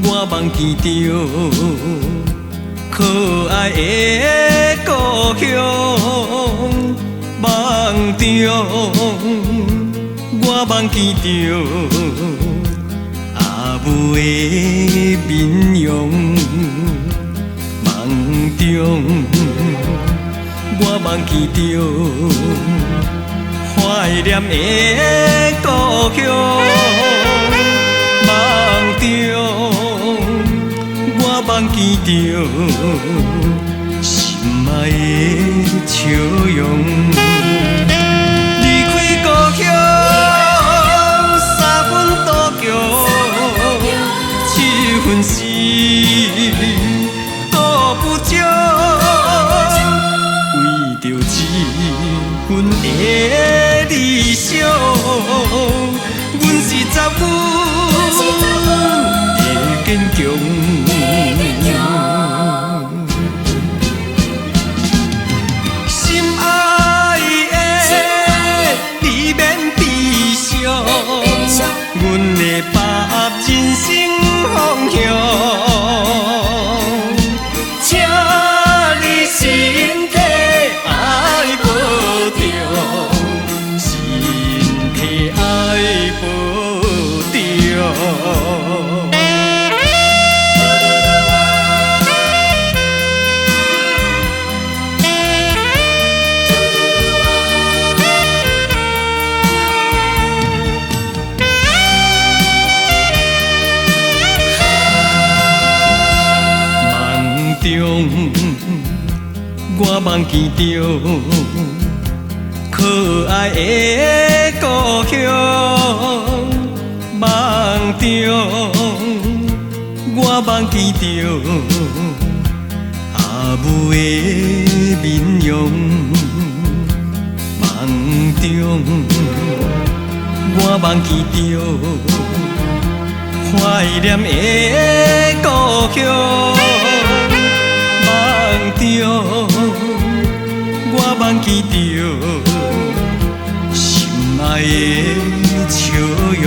我夢見著可愛的故鄉。夢中，我夢見著阿母的面容。夢中，我夢見著懷念的故鄉。夢中，我夢見著心愛的笑容。離開故鄉，三分渡橋，七分死，渡不足，為著這份的理想，阮是十分的堅強。心愛的，你免悲傷，阮會把握人生方向。請你身體愛保重，身體愛保重。夢中，我夢見著可愛的故鄉。夢中，我夢見著阿母的面容。夢中，我夢見著懷念的故鄉。夢中，我夢見著心愛的笑容。